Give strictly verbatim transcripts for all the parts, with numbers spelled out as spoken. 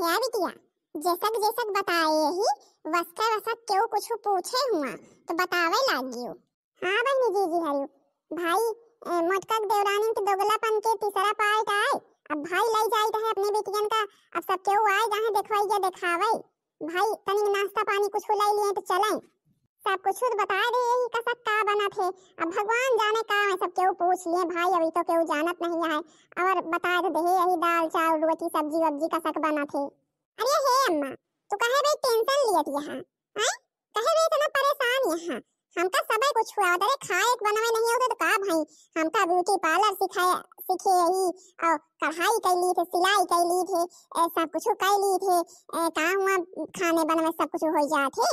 या बिटिया, जेसक जेसक बताए ही, वसक वसक केहू कुछ पूछे हुआ, तो बतावे लागियो। हाँ बहिनी, जी जी हरियो। भाई, ए, मोटका के देवरानी के दोगलापन के तीसरा part आए। अब भाई लई जाइत है अपने बेटियन का, अब सब केहू आए, जहाँ देखवाई या देखावे। भाई, तनिक नाश्ता पानी कुछ लाई लिए तो चलें। सब कुछ तो बताए दे, यही कसक का बनत है। अब भगवान जाने का, मैं सब केहू पूछ लिए भाई, अभी तो केहू जानत नहीं है। और बताए तो दे, यही दाल, चावल, रोटी, सब्जी वब्जी कसक बनत है। अरे हे अम्मा, तू कहे भाई tension लियत यहाँ, हैं? कहे भाई इतना परेशान यहाँ? हमका सबे कुछ हुआ, अरे खाए के बनवे नहीं होते तो का भाई? हमका beauty parlour सिखाए, सीखे ही, और कढ़ाई कर ली थे, सिलाई कर ली थे, ए, सब कुछ कर ली थे, ए, का हुआ, खाने बनवे सब कुछ हो जात है।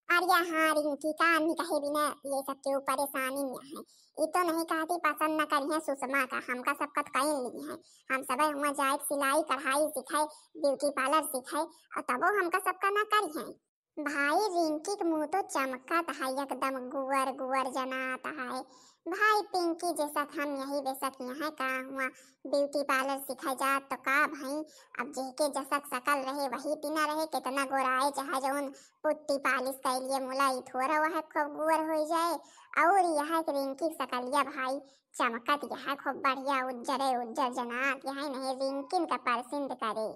अरे हाँ रिंकी, का नहीं कहे बिना, ये सब के ऊपर परेशानी में है। ये तो नहीं कहती पसंद न करिए सुषमा का, हमका सबका तो कहीं नहीं है। हम सब हुआ जाए सिलाई कढ़ाई सिखाए, beauty parlour सिखाए, और तबो हमका सबका ना करिए। भाई रिंकी के मुंह तो चमकत है, एकदम गुअर गुअर जनात है। भाई पिंकी जैसा हम यही बेशक यहाँ का हुआ beauty parlour सीखा जात तो का भाई, अब जेके जसक सकल रहे वही तिना रहे, कितना गोराए चाहे जौन पुट्टी पालिश कैलिए मुला, ई थोड़ा वह खूब गुअर हो जाए। और यह एक रिंकी सकलिया भाई चमकत यह खूब बढ़िया उज्जरे उज्जर जनात यह नहीं रिंकिन का परसिंद करे।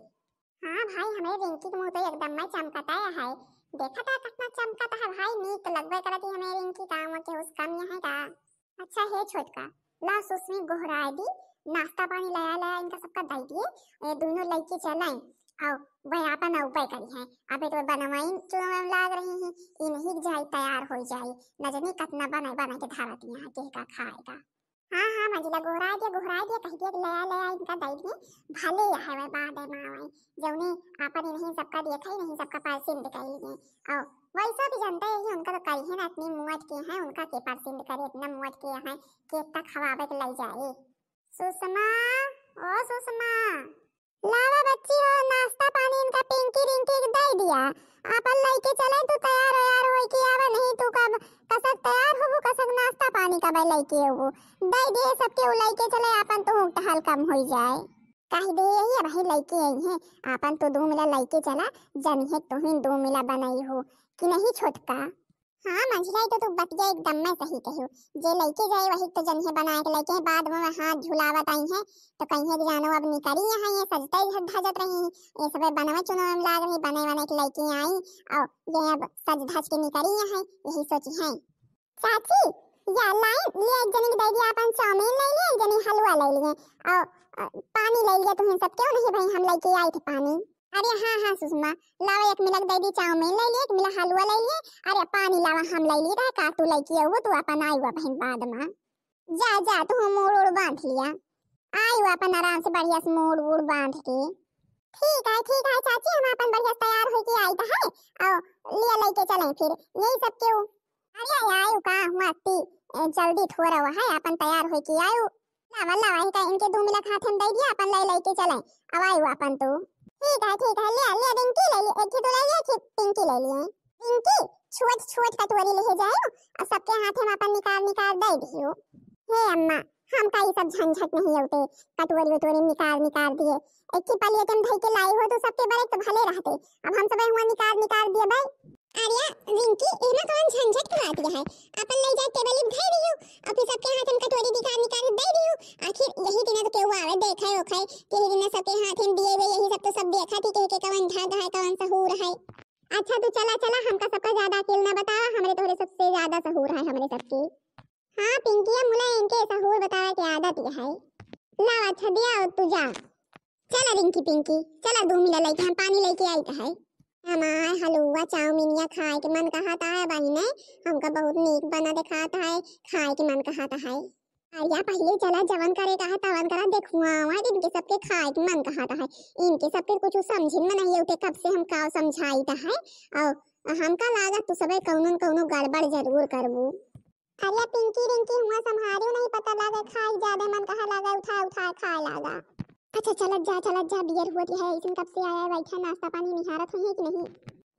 हाँ भाई, हमें रिंकी के मुंह तो एकदम में चमकता है, देखा था कितना चमकता है भाई, नीक लगबे करती हमें रिंकी का, वो के उस कम यहाँ का। अच्छा हे छोटका, ला सुसमी गोहराए दी, नाश्ता पानी लाया लाया इनका सबका दे दिए, ये दोनों लड़की चलाएं, आओ वह आपन उपाय करी हैं। अबे तो बनवाइन चुनवाइन लाग रही हैं, इन्हीं जाई तैयार हो जाई, न जानी कितना बने बने के धारत यहाँ के का खाएगा। हाँ हाँ मझिला, गोहराए दिया गोहराए दिया, कह दिया कि लाया लाया इनका दे दिए, भले यहाँ वह बाद में आवे, जौने आपन इन्हीं सबका देखा ही नहीं, सबका परसिंद कर लिए। और वैसा भी जानते हैं कि उनका तो करिए ना, इतनी मुआट के हैं, उनका के परसिंद करे, इतना मुआट के हैं कि इतना खवावे के लग जाए। सुषमा, ओ सुषमा। लावा बच्ची हो, नाश्ता पानी इनका पिंकी रिंकी के दे दिया, आपन लइके चले, तू तैयार वैयार होई के आवे, नहीं तू कब कसक तैयार होबू, कसक नाश्ता पानी कब लइके होबू, दे दे सबके उ लइके चले, आपन तो टहल कम होई जाए। कह दे यही अब ही लइके आई हैं, आपन तो दो मिला लइके चला, जनिहे तुहिन दो मिला बनाई हो कि नहीं छोटका। हाँ मंझिलाई, तो तू बतिया एकदम में सही कहियो, जे लइके जाए वही तो जनिहे बनाए के लइके, बाद में हाथ झुलावत आई हैं तो कहीं कि जानो अब निकरी यहाँ, ये सजते ही धजत रही हैं, ये सबे बनवे चुनवे में लाग रही, बने बने के लइके आई, और ये अब सज धज के निकरी यहाँ, यही सोची हैं। चाची, या लाई, ले एक जनी के दे दिया अपन चाउमीन ले लिए, एक जनी हलवा ले लिए, और, अ, पानी ले लिए, तुहें सब क्यों नहीं भाई, हम लेके आए थे पानी। अरे हाँ हाँ सुषमा, लावा एक मिला के दे दी चाउमीन ले लिए, एक मिला हलवा ले लिए, अरे पानी लावा हम ले लिए, रहे का तू लेके आओ, तू अपन आई हुआ बहन बाद में। जा जा, तू मुड़ उड़ बांध लिया, आई हुआ अपन आराम से बढ़िया से मुड़ उड़ बांध के। ठीक है ठीक है चाची, हम अपन बढ़िया से तैयार होके आई तो है, और लिया लेके चले फिर, यही सब क्यों। अरे आयु का हुआ ती, ए, जल्दी थोड़ा हुआ है, अपन तैयार होई के आयु। लावा लावा, इनका इनके दो मिला हाथ में दे दिया, अपन ले लेके चले। अब आयु अपन तो। ठीक है ठीक है, ले ले रिंकी ले ले, एक ही तो ले ले, एक ही पिंकी ले लिए। रिंकी, छोट छोट कटोरी ले जाओ और सबके हाथ में अपन निकाल निकाल दे दियो। हे अम्मा, हमका ये सब झंझट नहीं होते, कटोरी उटोरी निकाल निकाल दिए, एक ही प्लेट में धई के लाई हो तो सबके बड़े तो भले रहते। अब हम सब हुआ निकाल निकाल दिए भाई। अरे रिंकी, इमे कौन झंझट की बात है? अपन ले जाके टेबल पे धर दियो और फिर सबके हाथ में कटोरी निकाल निकाल दे दियो। आखिर यही दिन तो केहू आवे देखे ओखे, यही दिन सबके हाथ में दिए हुए, यही सब तो सब देखा थी के, के कौन ढंग है, कौन सहूर है। अच्छा तू चला चला, हमका सबका ज्यादा अकेल ना बतावा, हमरे तोहरे सबसे ज्यादा सहूर है हमरे सबके। हाँ पिंकिया मुला, इनके सहूर बतावे के आदत ये है। लावा अच्छा दिया तू जा। चला रिंकी पिंकी, चला दो मिला लेके हम पानी लेके आई है। हमार हलुआ चाउमीनिया खाए के मन कहत है बहिने, हमका बहुत नीक बना देखात है, खाए के मन कहत है। अरिया पहिले चला जवन करे कहा तवन करा, देखुआ वहाँ इनके सबके खाए के मन कहत है, इनके सबके कुछ समझिन में नहीं होते, कब से हम का समझाइत है, और हमका लागत तू सबे कौनो न कौनो गड़बड़ जरूर करबू। अरे पिंकी रिंकी हुआ संभारियो नहीं पता लागे, खाए ज्यादा मन कहा लागे, उठा उठा खाए लागा। अच्छा चलत जा चलत जा, बियर हुआ है, ऐसन कब से आया है बैठा, नाश्ता पानी निहारत हुई है कि नहीं?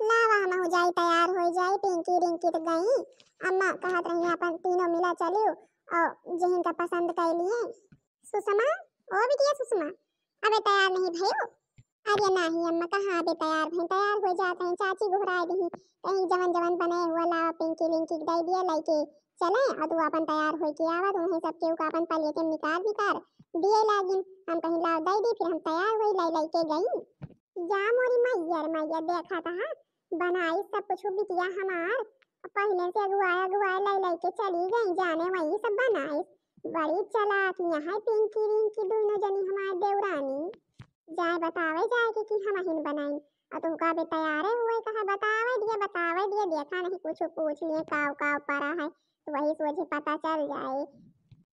लावा हम हो जाई तैयार हो जाई, पिंकी रिंकी तो गई, अम्मा कहत रही अपन तीनों मिला चलियो और जिहिन का पसंद कर लिए। सुषमा, ओ बिटिया सुषमा, अबे तैयार नहीं भयो? अरे नाही अम्मा, कहाँ अबे तैयार भई, तैयार होइ जात हैं, चाची गोहराइ दिहीं, कहीं जवन जवन बनाए हुआ लावा पिंकी रिंकी के दइ दिया लइके चले, अउ तू आपन तैयार होइके आवा, तो वहीं सबके का आपन पलेट में निकार निकार दिए लागिन। हम कहीं लाव दइ दी, फिर हम तैयार होई, लइ लइके गई। जा मोरी मइया रे मइया, देखा त हा, बनाइस सब कुछ बिटिया हमार, पहिले से अगुआए अगुआए लइ लइके चली गई, जाने वही सब बनाइस। बड़ी चालाक यहाँ है पिंकी रिंकी दोनों जनी हमार देवरानी। जाए बतावे जाए के कि हमहिन बनाइन। अउ तू का बे तैयारे हुए कहा, बतावे दिया, बतावे दिया, देखा नहीं कुछ पूछ लिए काव काव परा है, तो वही सोझे पता चल जाए।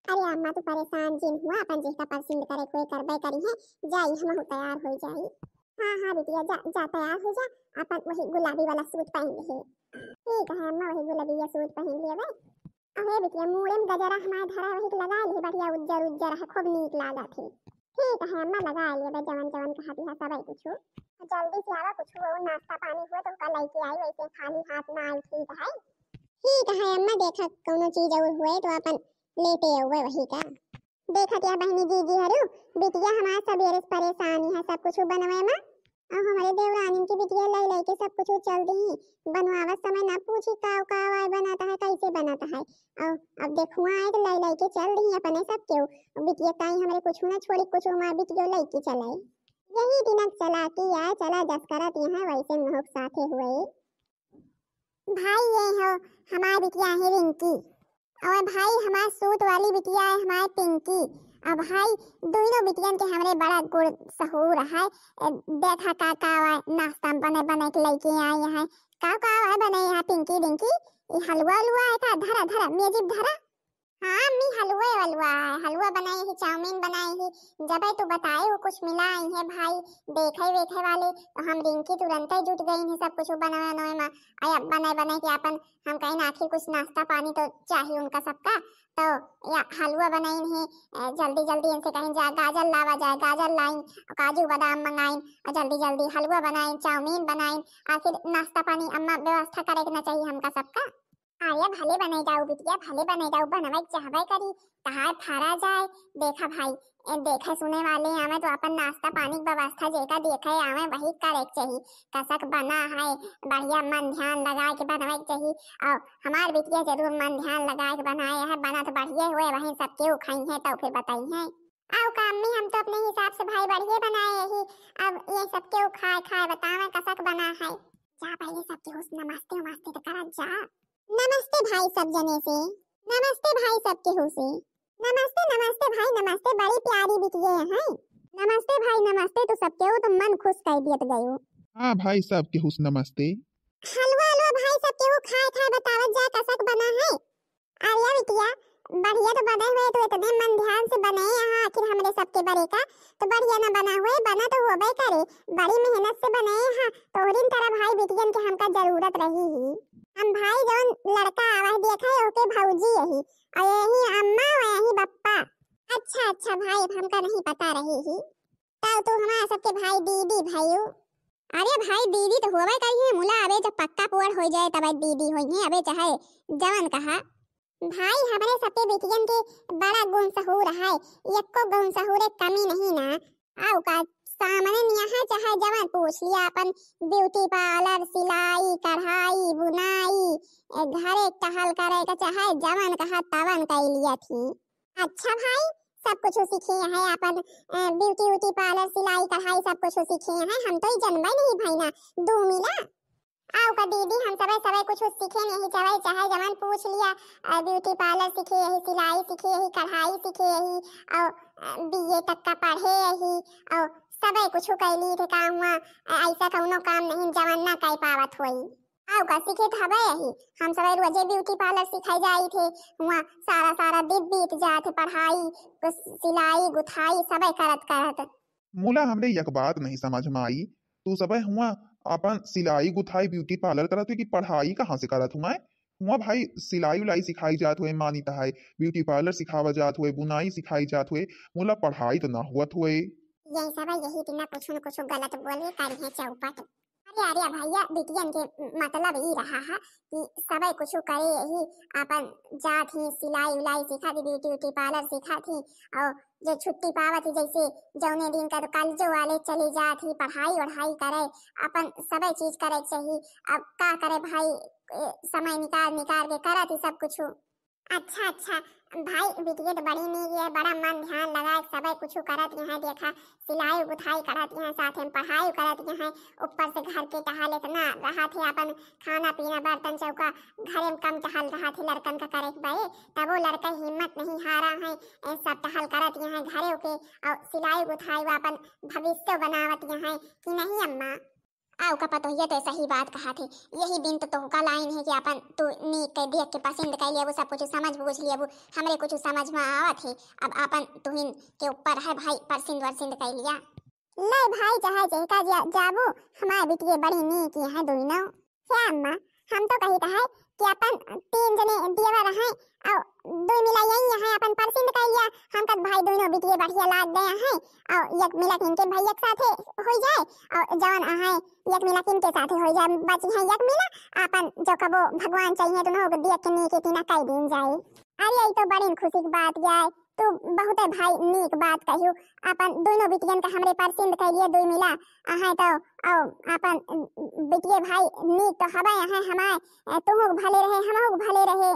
अरे अम्मा, तू परेशान जिन हुआ, अपन जेका पसंद करे कोई करबे करी है, जाई हमहू तैयार हो जाई। हाँ हाँ बिटिया, जा जा तैयार हो जा, अपन वही गुलाबी वाला सूट पहन ले। ठीक है अम्मा, वही गुलाबिया सूट पहन लेबे। अरे बिटिया, मूड़े में गजरा हमार धरा, वही के लगा ले, बढ़िया उज्जर उज्जर है, खूब नीक लागत है। ठीक है अम्मा, लगा लेबे, जवन जवन कहा दिहा सबे कुछ। जल्दी से आवा, कुछ हो नाश्ता पानी हुए तो का लइके आई, वैसे खाली हाथ ना आई, ठीक है? ठीक है अम्मा, देखा कौनो चीज और हुए तो अपन लेते आवे वही का। देखत या बहिनी जीजी हरू, बिटिया हमार सबेरे से परेशानी है सब कुछ बनवे में। अउ हमरे देवरानिन की बिटिया लइ लइके सब कुछ चल दी। बनवावत समय ना पूछी काव काव आए बनत है, कैसे बनत है। अउ अब देखुआ आए तो लइ लइके चल दी अपने सब केहू। बिटिया ताई हमरे कुछ ना छोड़ी, कुछ हमार बिटियो लइके चले। यही दिनक चालाकी आए, चला जस करत यहाँ वैसे नहुक साथे हुए। भाई ये हो हमार बिटिया है रिंकी, और भाई हमार सूट वाली बिटिया है हमार पिंकी। और भाई दोनों बिटियन के हमरे बड़ा गुण सहूर है। ए, देखा का का वा नाश्ता में बने बने के लइके आई है। का का वा बने यहाँ पिंकी रिंकी? ये हलवा उलवा है का? धरा धरा मेजिब धरा। हाँ अम्मी, हलवे वलवा है, हलवा बनाई ही, चाउमीन बनाई ही। जबे तू बताए हो कुछ मिला आई है भाई, देखे वेखे वाले, तो हम रिंकी तुरंते जुट गई है सब कुछ बनावे बनवे में। अरे अब बनाए बनाए के अपन हम कहीं ना आखिर कुछ नाश्ता पानी तो चाहिए उनका सबका। तो या हलवा बनाइन है, ए, जल्दी जल्दी इनसे कहीं जा गाजर लावा जाए, गाजर लाइन, काजू बादाम मंगाइन, और जल्दी जल्दी हलवा बनाइन, चाउमीन बनाइन, आखिर नाश्ता पानी अम्मा व्यवस्था करे के ना चाहिए हमका सबका। अरे भले बनाई जाऊ बिटिया, भले बनाई जाऊ, बनवे के चाहबे करी, तहार फरा जाए। देखा भाई, ए, देखे सुने वाले आवे तो अपन नाश्ता पानी के व्यवस्था जेका देखे आवे वही करे के चाही। कसक बना है, बढ़िया मन ध्यान लगा के बनवे के चाही। और हमार बिटिया जरूर मन ध्यान लगा के बनाए है, बनत बढ़िया हुए, वही सबके खाई है तो फिर बताई है। आओ का अम्मी, हम तो अपने हिसाब से भाई बढ़िया बनाए ही, अब ये सबके खाए खाए बतावे कसक बना है। जा पहले सबके हुस नमस्ते उमस्ते तो करत जा। नमस्ते भाई सब जने से, नमस्ते भाई सबके हुसे। नमस्ते नमस्ते भाई नमस्ते, बड़ी प्यारी बिटिया है। नमस्ते भाई नमस्ते, तो सबके हो तो मन खुश कर दियत गयो। हाँ भाई सबके हुस नमस्ते। हलवा हलवा भाई सबके हो खाए खाए बतावत जा कसक बना है। अरे बिटिया, बढ़िया तो बने हुए, तो इतने मन ध्यान से बने यहाँ आखिर हमरे सबके बरे का, तो बढ़िया ना बना हुए, बना तो होबे करे, बड़ी मेहनत से बने यहाँ। तोहरिन तरह भाई बिटियन के हमका जरूरत रही ही। हम भाई जौन लड़का आवा है देखे ओके भौजी यही, और यही अम्मा और यही बप्पा। अच्छा अच्छा भाई, अब हमका नहीं पता रही ही। तब तू हमारे सबके भाई दीदी भइयो। अरे भाई दीदी तो होबे करी है, मुला अबे जब पक्का पोर हो जाए तब दीदी होई है, अबे चाहे जवन कहा। भाई हमरे सबके बिटियन के बड़ा गुण सहूर है, एको गुण सहूर एक कमी नहीं ना। आओ का सामने यहाँ चाहे जवन पूछ लिया अपन ब्यूटी पार्लर, सिलाई, कढ़ाई, बुनाई, ए, घरे टहल करे का चाहे जवन कहा तवन कई लिया थी। अच्छा भाई, सब कुछ सीखे हैं अपन, अ, ब्यूटी व्यूटी पार्लर, सिलाई कढ़ाई सब कुछ सीखे हैं। हम तो ई जनबे नहीं भइना, दू मिला। आओ का दीदी, हम सबे सबे कुछ सीखे नहीं, चाहे चाहे जवन पूछ लिया, अ, ब्यूटी पार्लर सीखे यही, सिलाई सीखे यही, कढ़ाई सीखे यही, और, अ, बीए तक का पढ़े यही, और सबे कुछ कैली थे काम हुआ, अ, ऐसा कौनो काम नहीं जवन ना कर पावत होई। आओ का सीखे त हबे यही, हम सबे रोजे ब्यूटी पार्लर सिखाई जाई थे, हुआ सारा सारा दिन बीत जात है पढ़ाई, तो सिलाई गुथाई सबे करत करत। मुला हमरे एक बात नहीं समझ में आई, तू सबे हुआ अपन सिलाई गुथाई ब्यूटी पार्लर करत हुए कि पढ़ाई कहाँ से करत हुआ? हुआ भाई सिलाई उलाई सिखाई जात हुए मानी तहाई, ब्यूटी पार्लर सिखावा जात हुए, बुनाई सिखाई जात हुए, मुला पढ़ाई तो ना हुआ हुए। यही सब यही दिन कुछ न कुछ गलत बोले करी है चौपट। अरे, अरे भैया, बिटियन के मतलब ई रहा है कि सबे कुछ करे यही, आपन जात ही सिलाई उलाई सीखत ही, beauty, beauty parlour सीखत ही, और जो छुट्टी पावत ही, जैसे जौने दिन का तो कॉलेजो वाले चली जात ही, पढ़ाई वढ़ाई करे, अपन सबे चीज करे के चाही। अब का करे भाई, ए, समय निकाल निकाल के करत ही सब कुछ। अच्छा, अच्छा भाई, बिटिया तो बड़ी नीक है, बड़ा मन ध्यान लगा के सबे कुछ करत यहाँ, देखा सिलाई गुथाई करत यहाँ, साथे में पढ़ाई करत यहाँ, ऊपर से घर के टहल इतना रहा थे, अपन खाना पीना बर्तन चौका घरे में कम टहल रहा थे लड़कन का करे के बे, तबो लड़का हिम्मत नहीं हारा है, ए, सब टहल करत यहाँ घरे के, और सिलाई गुथाई वो अपन भविष्य बनावत यहाँ है कि नहीं अम्मा? आउ का पतोहिया, तो सही बात कहा थे। यही दिन तो तोहका लाइन है कि अपन तू नीक के देख के पसंद कर लिया, वो सब कुछ समझ बूझ लिया, वो हमरे कुछ समझ में आवत है। अब अपन तुहिन के ऊपर है भाई, परसिंद वरसिंद कर लिया। ले भाई, चाहे जेका जा, जाबू, हमारे बिटिये बड़ी नीक है दुइनो। हे अम्मा, हम तो कही है कि अपन तीन जने देवर हैं, और दुई मिला यही है, अपन परसिंद कर लिया। हम कत भाई दुइनो बिटिये बढ़िया लाग गए हैं, और एक मिला इनके भैया के साथे हो जाए, और जवन है एक मिला इनके साथे हो जाए, बच है एक मिला। अपन जो कबो भगवान चाहिए तो उन्हों को देख के नीक तीना कह दीन जाए। अरे, ये तो बड़ी खुशी की बात जाए, तू बहुते भाई नीक बात कहियो। अपन दुइनो बिटियन का हमरे परसिंद कर लिए दुई मिला, अहाय तो, औ अपन बिटिये भाई नीक तो हबे अहाय हमाय, तुहू के भले रहे, हमहू के भले रहे।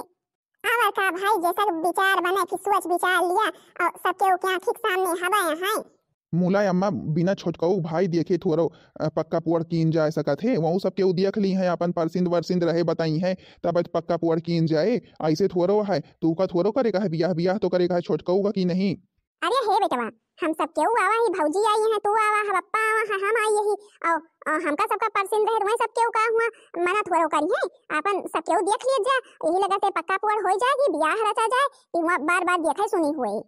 और का भाई, जैसा विचार बने कि सोच विचार लिया, और सबके ओके आँखी के सामने हबे अहाय। मुला अम्मा, बिना छोटकऊ भाई देखे थोरो, अ, पक्का पुअर कीन जाए सकत है। वहू सब केहू देख ली है, अपन परसिंद वरसिंद रहे बताई है, तब पक्का पुअर कीन जाए। ऐसे थोरो है, तू का थोरो करे का है बियाह, बियाह तो करे का है छोटकऊ का कि नहीं? अरे हे बेटवा, हम सब केहू आवा ही, भौजी आई है, तू आवा है, पप्पा आवा है, हम आई यही, और, और हमका सबका परसिंद रहे, वही सब केहू का हुआ मना थोरो करी है, अपन सब केहू देख लिया जा, यही लगा से पक्का पुअर हो जाएगी, बियाह रचा जाए, कि हुआ बार बार देखे सुनी हुए।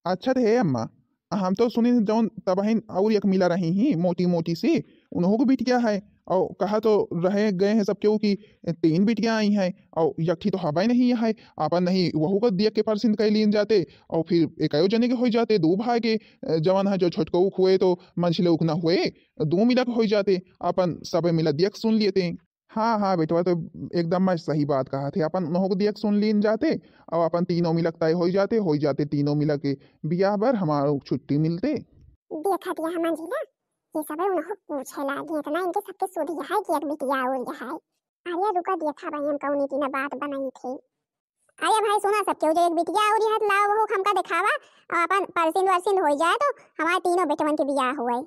अच्छा तो हे अम्मा, हम तो सुनी जौन तबहिन और एक मिला रही ही मोटी मोटी सी, उन्हों को बिटिया है, और कहा तो रहे गए हैं सब केहू कि तीन बिटिया आई हैं, और यकठी तो हवाई नहीं है, आपन नहीं वहू को दिया के परसिंद कर लीन जाते, और फिर एक जने के हो जाते, दो भाई के, अ, जवान है जो छोटको हुए तो मंझले उकना हुए, दो मिला के हो जाते, आपन सब मिला दिया के सुन लेते। हाँ, हाँ, बेटवा, तो एकदम मैं सही बात कहा थे। अपन उन्हों को दिया के सुन लीन जाते, और अपन तीनों मिलक तय हो जाते, हो जाते तीनों मिलक के बियाह बर हमारो छुट्टी मिलते। देखा दिया हम मंझिला, ये सब उन्हों पूछे लागे, इतना इनके सबके सुध यह है कि एक बिटिया और यह है। अरे रुका, देखा भाई, हम कौन इतनी बात बनाई थे। अरे भाई सुना, सब केहू जो एक बिटिया और यह लाओ, वो हमका दिखावा, और अपन परसिंद वरसिंद हो जाए तो हमारे तीनों बेटवन के बियाह हुए।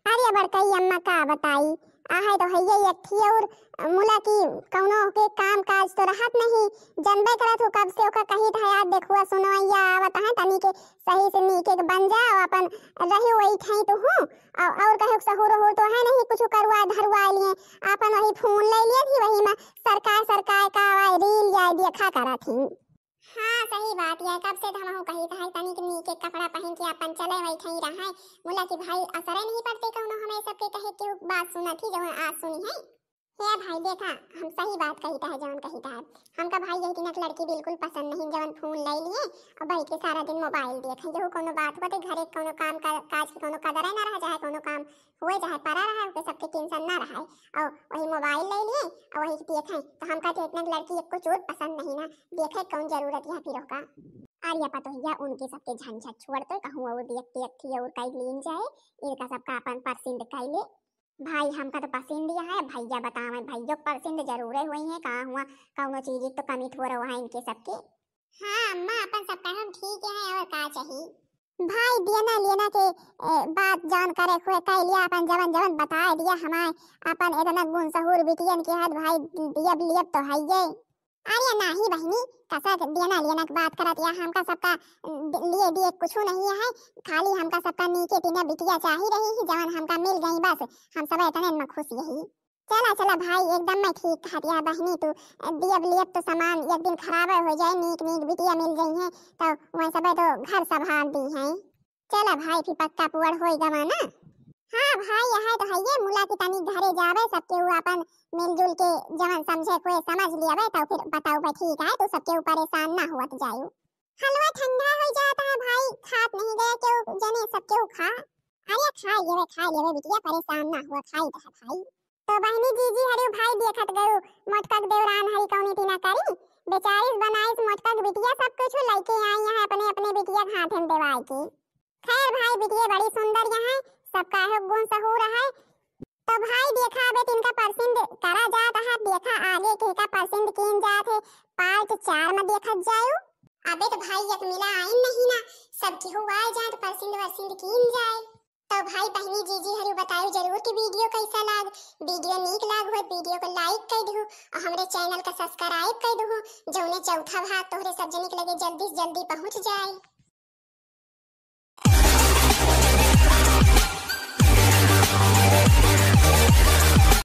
अरे बड़कई अम्मा का बताई, आहे तो हइये एक थी और मुला की कौनो के काम काज तो रहत नहीं, जनबे करत हो कब से ओका कही था यार, देखुआ सुनवैया आवत है, तनी के सही से नीके के बन जाओ, अपन रही वही ठाई तो हूँ, और, और कहे सहूर हो तो है नहीं, कुछ करवा धरवा लिए, अपन वही फोन ले लिए थी, वही में सरकार सरकार का रील या देखा करा थी। हाँ, सही बात है। कब से तो हमहू कही था, तनिक नीके कपड़ा पहन के अपन चले वही ठही रहे। मुला कि भाई असरे नहीं पड़ते कौनो, हमें सबके कहे के बात सुनत ही, जवन आज सुनी है। हे भाई देखा, हम सही बात कही था, जवन कही था। हमका भाई यही तिनक लड़की बिल्कुल पसंद नहीं, जवन फोन ले लिए और बैठ के सारा दिन मोबाइल देखे। जहू कौनो बात होते, घरे कौनो काम का, काज के कौनो कदर ना रहा, चाहे कौनो काम हुए चाहे परा रहा, ओके सबके टेंशन ना रहा। और वही मोबाइल ले लिए और वही देखे। तो हमका तो इतना लड़की एक कुछ और पसंद नहीं ना, देखे कौन जरूरत है फिर होगा। अरे पतोहिया, उनके सबके झंझट छोड़ तो कहूँ और देख देख थी और कई लीन जाए, इनका सबका अपन पसंद कर ले। भाई हमका तो पसंद ही है, भैया बतावे, भैया के पसंद जरूरे हुई है, कहाँ हुआ कौनो चीज की तो कमी थोड़ा हुआ है इनके सबके। हाँ अम्मा, अपन सब काम ठीक है और का चाही। भाई दियना लियना के, ए, बात जान करे हुए कह लिया, अपन जवन जवन बता दिया हमारे, अपन इतना गुण सहूर बिटियन के हाथ भाई दियब लियब तो है ये। अरे नाही बहिनी, कसक दियना लियना के बात करत या, हमका सबका लिए दिए कुछ नहीं है, खाली हमका सबका नीके तीना बिटिया चाही रही ही, जवन हमका मिल गई बस, हम सब इतने में खुश यही। चला चला भाई, एकदम मैं ठीक कहत या बहिनी तू, दियब लियब तो सामान एक दिन खराब हो जाए, नीक नीक बिटिया मिल गई है तो वह सब तो घर संभाल दी है। चला भाई, फिर पक्का पुअर होई गवा ना। हाँ भाई, यह तो है ये, मुला की तनी घरे जावे, सबके ऊ अपन मिलजुल के जवन समझे हुए समझ लियावे, तो फिर बताओ भाई, ठीक है, तो सबके ऊ परेशान ना होत जायू। हलवा ठंडा हो जाता है भाई, खात नहीं गए केहू जने, सबके ऊ खा। अरे खा लेवे, खा लेवे बिटिया, परेशान ना हुआ, खाई रहा भाई। तो बहिनी जीजी हरिउ भाई देखत गयू, मोटका के देवरान हरी कौनी टीना करी, बेचारिस बनाइस मोटका के बिटिया सब कुछ लइके आई हैं अपने अपने बिटिया के हाथे में देवाई की। खैर भाई बिटिया बड़ी सुंदर यहाँ है, सबका है गुण सहूर है। तो भाई देखा अबे तिनका परसिंद करा जात है, देखा आगे के का परसिंद कीन जात है, पार्ट चार में देखत जायू। अबे तो भाई एक मिला आइन नहीं ना, सब केहू आए जात परसिंद वरसिंद कीन जाए। तो भाई बहिनी जीजी हरिउ बतायू जरूर कि वीडियो कैसा लाग। वीडियो नीक लाग हो तो वीडियो को लाइक कर दहू और हमरे चैनल का सब्सक्राइब कर दहू, जौने चौथा भाग तोहरे सब जने के लगे जल्दी से जल्दी पहुँच जाए।